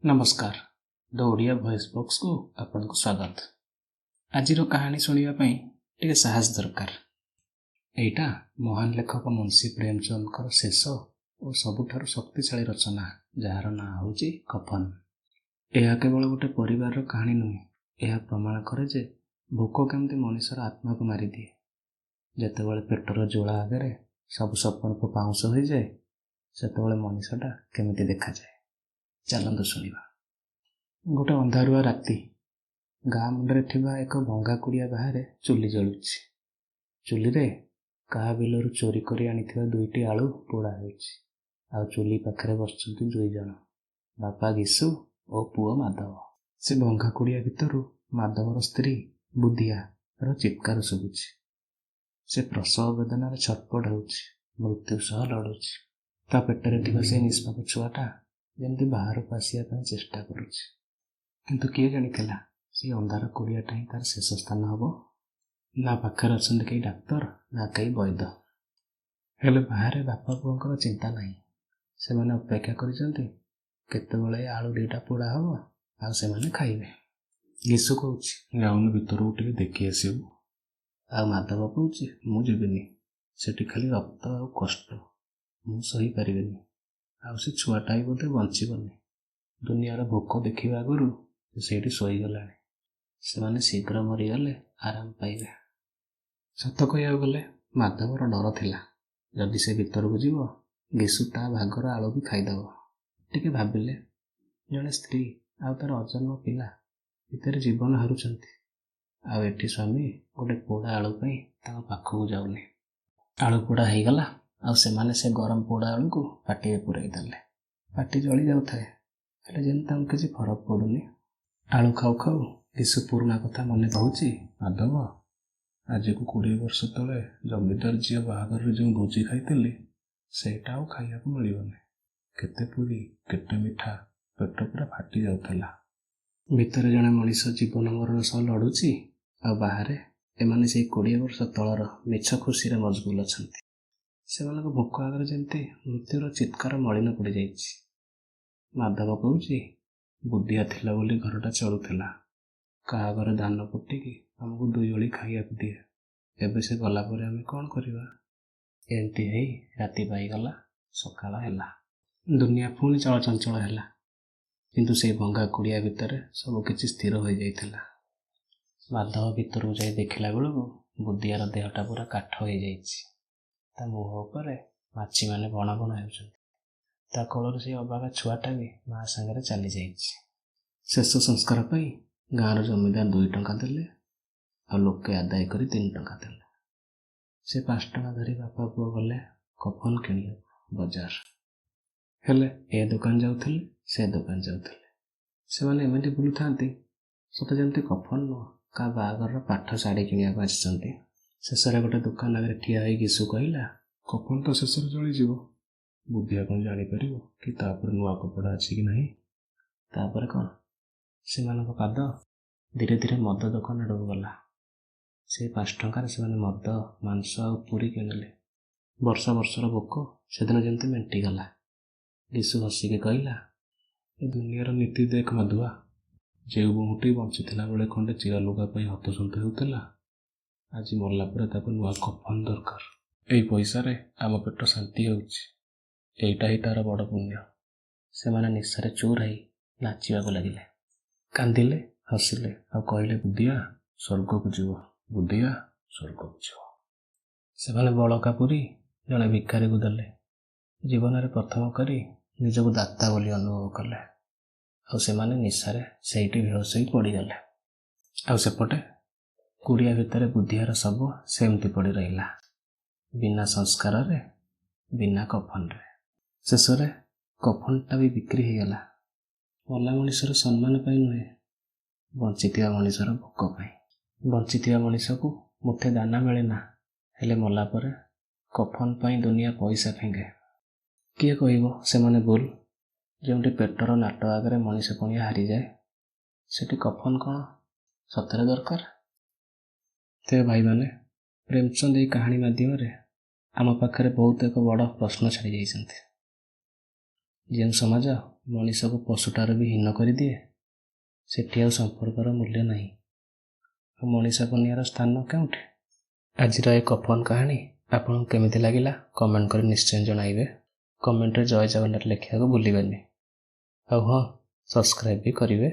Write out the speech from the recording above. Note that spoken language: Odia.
ନମସ୍କାର, ଦ ଓଡ଼ିଆ ଭଏସ୍ ବକ୍ସକୁ ଆପଣଙ୍କୁ ସ୍ୱାଗତ। ଆଜିର କାହାଣୀ ଶୁଣିବା ପାଇଁ ଟିକେ ସାହସ ଦରକାର। ଏଇଟା ମହାନ ଲେଖକ ମୁନ୍ସି ପ୍ରେମଚନ୍ଦଙ୍କର ଶେଷ ଓ ସବୁଠାରୁ ଶକ୍ତିଶାଳୀ ରଚନା, ଯାହାର ନାଁ ହେଉଛି କଫନ। ଏହା କେବଳ ଗୋଟେ ପରିବାରର କାହାଣୀ ନୁହେଁ, ଏହା ପ୍ରମାଣ କରେ ଯେ ଭୋକ କେମିତି ମଣିଷର ଆତ୍ମାକୁ ମାରିଦିଏ। ଯେତେବେଳେ ପେଟର ଜ୍ୱାଳା ଆଗରେ ସବୁ ସ୍ୱପ୍ନକୁ ପାଉଁଶ ହୋଇଯାଏ, ସେତେବେଳେ ମଣିଷଟା କେମିତି ଦେଖାଯାଏ, ଚାଲନ୍ତୁ ଶୁଣିବା। ଗୋଟେ ଅନ୍ଧାରୁଆ ରାତି। ଗାଁ ମୁଣ୍ଡରେ ଥିବା ଏକ ଭଙ୍ଗା କୁଡ଼ିଆ ବାହାରେ ଚୁଲି ଜଳୁଛି। ଚୁଲିରେ କାହା ବିଲରୁ ଚୋରି କରି ଆଣିଥିବା ଦୁଇଟି ଆଳୁ ପୋଡ଼ା ହେଉଛି। ଆଉ ଚୁଲି ପାଖରେ ବସିଛନ୍ତି ଦୁଇ ଜଣ, ବାପା ଘିଶୁ ଓ ପୁଅ ମାଧବ। ସେ ଭଙ୍ଗା କୁଡ଼ିଆ ଭିତରୁ ମାଧବର ସ୍ତ୍ରୀ ବୁଧିଆର ଚିତ୍କାର ଶୁଭୁଛି। ସେ ପ୍ରସବ ବେଦନାରେ ଛଟପଟ ହେଉଛି, ମୃତ୍ୟୁ ସହ ଲଢ଼ୁଛି। ତା ପେଟରେ ଥିବା ସେଇ ନିଷ୍ପାପ ଛୁଆଟା ଯେମିତି ବାହାରକୁ ଆସିବା ପାଇଁ ଚେଷ୍ଟା କରୁଛି। କିନ୍ତୁ କିଏ ଜାଣିଥିଲା ସେଇ ଅନ୍ଧାର କୁଡ଼ିଆଟା ହିଁ ତାର ଶେଷ ସ୍ଥାନ ହେବ। ନା ପାଖରେ ଅଛନ୍ତି କେହି ଡାକ୍ତର, ନା କେହି ବୈଦ। ହେଲେ ବାହାରେ ବାପା ପୁଅଙ୍କର ଚିନ୍ତା ନାହିଁ। ସେମାନେ ଅପେକ୍ଷା କରିଛନ୍ତି କେତେବେଳେ ଆଳୁ ଦୁଇଟା ପୋଡ଼ା ହେବ ଆଉ ସେମାନେ ଖାଇବେ। ଘିଶୁ କହୁଛି, ଯାଉନୁ ଭିତରକୁ ଟିକେ ଦେଖି ଆସିବୁ। ଆଉ ମାଧବ କହୁଛି, ମୁଁ ଯିବିନି, ସେଠି ଖାଲି ରକ୍ତ ଆଉ କଷ୍ଟ, ମୁଁ ସହିପାରିବିନି। ଆଉ ସେ ଛୁଆଟା ବି ବୋଧେ ବଞ୍ଚିବନି। ଦୁନିଆର ଭୋକ ଦେଖିବା ଆଗରୁ ସେ ସେଇଠି ଶୋଇଗଲାଣି। ସେମାନେ ଶୀଘ୍ର ମରିଗଲେ ଆରାମ ପାଇବେ। ସତ କହିବାକୁ ଗଲେ ମାଧବର ଡର ଥିଲା, ଯଦି ସେ ଭିତରକୁ ଯିବ ଘିଶୁ ତା ଭାଗର ଆଳୁ ବି ଖାଇଦେବ। ଟିକେ ଭାବିଲେ, ଜଣେ ସ୍ତ୍ରୀ ଆଉ ତାର ଅଜନ୍ମ ପିଲା ଭିତରେ ଜୀବନ ହାରୁଛନ୍ତି, ଆଉ ଏଠି ସ୍ୱାମୀ ଗୋଟେ ପୋଡ଼ା ଆଳୁ ପାଇଁ ତାଙ୍କ ପାଖକୁ ଯାଉନି। ଆଳୁ ପୋଡ଼ା ହେଇଗଲା, ଆଉ ସେମାନେ ସେ ଗରମ ପୋଡ଼ା ଆଳୁକୁ ପାଟିରେ ପୂରାଇ ଦେଲେ। ପାଟି ଜଳି ଯାଉଥାଏ, ହେଲେ ଯେମିତି ତାଙ୍କୁ କିଛି ଫରକ ପଡ଼ୁନି। ଆଳୁ ଖାଉ ଖାଉ ଘିଶୁ ପୁରୁଣା କଥା ମନେ କହୁଛି, ମାଧବ, ଆଜିକୁ 20 ବର୍ଷ ତଳେ ଜମିଦାର ଝିଅ ବାହାଘରରେ ଯେଉଁ ଭୋଜି ଖାଇଥିଲି, ସେଇଟା ଆଉ ଖାଇବାକୁ ମିଳିବନି। କେତେ ପୁରୀ, କେତେ ମିଠା, ପେଟ ପୁରା ଫାଟି ଯାଉଥିଲା। ଭିତରେ ଜଣେ ମଣିଷ ଜୀବନ ମରଣ ସହ ଲଢ଼ୁଛି, ଆଉ ବାହାରେ ଏମାନେ ସେଇ 20 ବର୍ଷ ତଳର ମିଛ ଖୁସିରେ ମଜଗୁଲ ଅଛନ୍ତି। ସେମାନଙ୍କ ଭୋକ ଆଗରେ ଯେମିତି ମୃତ୍ୟୁର ଚିତ୍କାର ମଳିନ ପଡ଼ିଯାଇଛି। ମାଧବ କହୁଛି, ବୁଦ୍ଧିଆ ଥିଲା ବୋଲି ଘରଟା ଚଳୁଥିଲା। କାହା ଘରେ ଧାନ କୁଟିକି ଆମକୁ ଦୁଇ ଓଳି ଖାଇବାକୁ ଦିଏ। ଏବେ ସେ ଗଲା ପରେ ଆମେ କ'ଣ କରିବା? ଏମିତି ହେଇ ରାତି ପାଇଗଲା, ସକାଳ ହେଲା। ଦୁନିଆ ପୁଣି ଚଳଚଞ୍ଚଳ ହେଲା। କିନ୍ତୁ ସେଇ ଭଙ୍ଗା କୁଡ଼ିଆ ଭିତରେ ସବୁ କିଛି ସ୍ଥିର ହୋଇଯାଇଥିଲା। ମାଧବ ଭିତରକୁ ଯାଇ ଦେଖିଲା ବେଳକୁ ବୁଦ୍ଧିଆର ଦେହଟା ପୁରା କାଠ ହୋଇଯାଇଛି। ତା ମୁହଁ ଉପରେ ମାଛିମାନେ ବଣ ବଣ ହେଉଛନ୍ତି। ତା କୋଳରୁ ସେଇ ଅବାଗା ଛୁଆଟା ବି ମା ସାଙ୍ଗରେ ଚାଲିଯାଇଛି। ଶେଷ ସଂସ୍କାର ପାଇଁ ଗାଁର ଜମିଦାର 2 ଟଙ୍କା ଦେଲେ, ଆଉ ଲୋକେ ଆଦାୟ କରି 3 ଟଙ୍କା ଦେଲେ। ସେ 5 ଟଙ୍କା ଧରି ବାପା ପୁଅ ଗଲେ କଫନ କିଣିବାକୁ ବଜାର। ହେଲେ ଏ ଦୋକାନ ଯାଉଥିଲେ, ସେ ଦୋକାନ ଯାଉଥିଲେ। ସେମାନେ ଏମିତି ବୁଲୁଥାନ୍ତି ସତେ ଯେମିତି କଫନ ନୁହଁ, କାହା ବାହାଘରର ପାଠ ଶାଢ଼ୀ କିଣିବାକୁ ଆସିଛନ୍ତି। ଶେଷରେ ଗୋଟେ ଦୋକାନ ଆଗରେ ଠିଆ ହୋଇ ଘିଶୁ କହିଲା, କଫନ ତ ଶେଷରେ ଜଳିଯିବ, ବୁଦ୍ଧିଆ କ'ଣ ଜାଣିପାରିବ କି ତାପରେ ନୂଆ କପଡ଼ା ଅଛି କି ନାହିଁ? ତାପରେ କ'ଣ, ସେମାନଙ୍କ ପାଦ ଧୀରେ ଧୀରେ ମଦ ଦୋକାନ ଆଡ଼କୁ ଗଲା। ସେଇ 5 ଟଙ୍କାରେ ସେମାନେ ମଦ, ମାଂସ ଆଉ ପୁରୀ କିଣିଲେ। ବର୍ଷ ବର୍ଷର ଭୋକ ସେଦିନ ଯେମିତି ମେଣ୍ଟିଗଲା। ଘିଶୁ ହସିକି କହିଲା, ଏ ଦୁନିଆର ନୀତି ଦେଖ ମାଧୁଆ, ଯେଉଁ ବୋହୂଟି ବଞ୍ଚିଥିଲା ବେଳେ ଖଣ୍ଡେ ଚିରା ଲୁଗା ପାଇଁ ହତସନ୍ତ ହେଉଥିଲା, ଆଜି ମଲା ପରେ ତାକୁ ନୂଆ କଫନ ଦରକାର। ଏଇ ପଇସାରେ ଆମ ପେଟ ଶାନ୍ତି ହେଉଛି, ଏଇଟା ହିଁ ତାର ବଡ଼ ପୁଣ୍ୟ। ସେମାନେ ନିଶାରେ ଚୁର ହେଇ ନାଚିବାକୁ ଲାଗିଲେ। କାନ୍ଦିଲେ, ହସିଲେ ଆଉ କହିଲେ, ବୁଦ୍ଧିଆ ସ୍ୱର୍ଗକୁ ଯିବ, ବୁଦ୍ଧିଆ ସ୍ୱର୍ଗକୁ ଯିବ। ସେମାନେ ବଳକା ପୁରୀ ଜଣେ ଭିକାରୀକୁ ଦେଲେ। ଜୀବନରେ ପ୍ରଥମ କରି ନିଜକୁ ଦାତା ବୋଲି ଅନୁଭବ କଲେ। ଆଉ ସେମାନେ ନିଶାରେ ସେଇଠି ବେହୋସ ହୋଇ ପଡ଼ିଗଲେ। ଆଉ ସେପଟେ କୁଡ଼ିଆ ଭିତରେ ବୁଦ୍ଧିଆର ଶବ ସେମିତି ପଡ଼ି ରହିଲା, ବିନା ସଂସ୍କାରରେ, ବିନା କଫନରେ। ଶେଷରେ କଫନଟା ବି ବିକ୍ରି ହେଇଗଲା, ମଲା ମଣିଷର ସମ୍ମାନ ପାଇଁ ନୁହେଁ, ବଞ୍ଚିଥିବା ମଣିଷର ଭୋକ ପାଇଁ। ବଞ୍ଚିଥିବା ମଣିଷକୁ ମୁଠେ ଦାନା ମିଳେ ନା, ହେଲେ ମଲା ପରେ କଫନ ପାଇଁ ଦୁନିଆ ପଇସା ଫିଙ୍ଗେ। କିଏ କହିବ ସେମାନେ ଭୁଲ? ଯେଉଁଠି ପେଟର ନାଟ ଆଗରେ ମଣିଷ ପଣିଆ ହାରିଯାଏ, ସେଠି କଫନ କ'ଣ ସତରେ ଦରକାର? ତେବେ ଭାଇମାନେ, ପ୍ରେମଚନ୍ଦ ଏହି କାହାଣୀ ମାଧ୍ୟମରେ ଆମ ପାଖରେ ବହୁତ ଏକ ବଡ଼ ପ୍ରଶ୍ନ ଛାଡ଼ି ଯାଇଛନ୍ତି। ଯେଉଁ ସମାଜ ମଣିଷକୁ ପଶୁଠାରୁ ବି ହୀନ କରିଦିଏ, ସେଠି ଆଉ ସମ୍ପର୍କର ମୂଲ୍ୟ ନାହିଁ, ଆଉ ମଣିଷ ପନିଆର ସ୍ଥାନ କେଉଁଠି? ଆଜିର ଏ କଫନ କାହାଣୀ ଆପଣଙ୍କୁ କେମିତି ଲାଗିଲା କମେଣ୍ଟ କରି ନିଶ୍ଚୟ ଜଣାଇବେ। କମେଣ୍ଟରେ ଜୟ ଜଗନ୍ନାଥ ଲେଖିବାକୁ ଭୁଲିବେନି। ଆଉ ହଁ, ସବସ୍କ୍ରାଇବ୍ ବି କରିବେ।